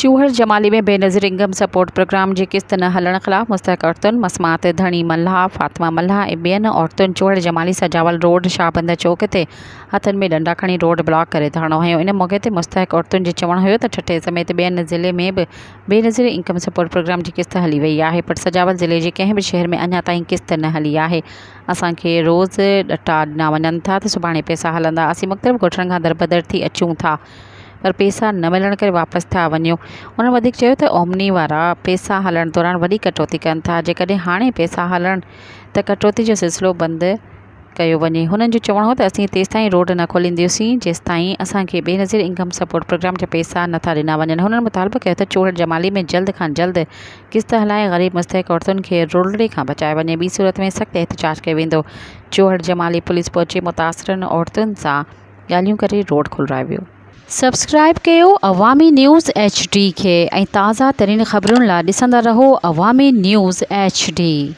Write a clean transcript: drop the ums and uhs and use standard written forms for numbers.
Chohar Jamali ۾ Benazir income support programme جي قسط نه هلڻ خلاف مستحق عورتن مسمات ڌڻي ملاح، فاطمه ملاح ۽ ٻين عورتن چوهڙ جمالي سجاول روڊ شاهبندر چوڪ تي هٿن ۾ ڏنڊا کڻي روڊ بلاڪ ڪري ڌرڻو هنيو. ان موقعي تي مستحق عورتن جو چوڻ هيو ته ٺٽي سميت ٻين ضلعي ۾ به بينظير انڪم سپورٽ پروگرام جي قسط هلي وئي آهي پر سجاول ضلعي جي ڪنهن به شهر ۾ اڃا تائين قسط نه هلي آهي اسان کي روز ڏٽا ڏنا وڃن ٿا ته سڀاڻي پئسا هلندا اسين مختلف ڳوٺن کان دربدر ٿي اچون ٿا پر پئسا نه ملڻ ڪري واپس ٿيا وڃون. هن وڌيڪ چيو ته اومني وارا پئسا هلڻ دوران وڏي ڪٽوتي ڪن ٿا، جيڪڏهن هاڻي پئسا هلڻ ته ڪٽوتي جو سلسلو بند ڪيو وڃي. هنن جو چوڻ هو ته اسين تيستائين روڊ نه کولينديونسين جيستائين اسان کي بينظير انڪم سپورٽ پروگرام جا پئسا نه ٿا ڏنا وڃن. هنن مطالبو ڪيو ته چوهڙ جمالي ۾ جلد کان جلد قسط هلائي غريب مستحق عورتن کي رولڙي کان بچايو وڃي ٻي صورت ۾ سخت احتجاج ڪيو ويندو. چوهڙ جمالي پوليس پهچي متاثرن عورتن سان ڳالهيون ڪري روڊ کولرايو ويو. سبسڪرائيب ڪيو عوامي نيوز ايڇ ڊي کي ۽ تازه ترين خبرن لا ڏسندا رهو عوامي نيوز ايڇ ڊي.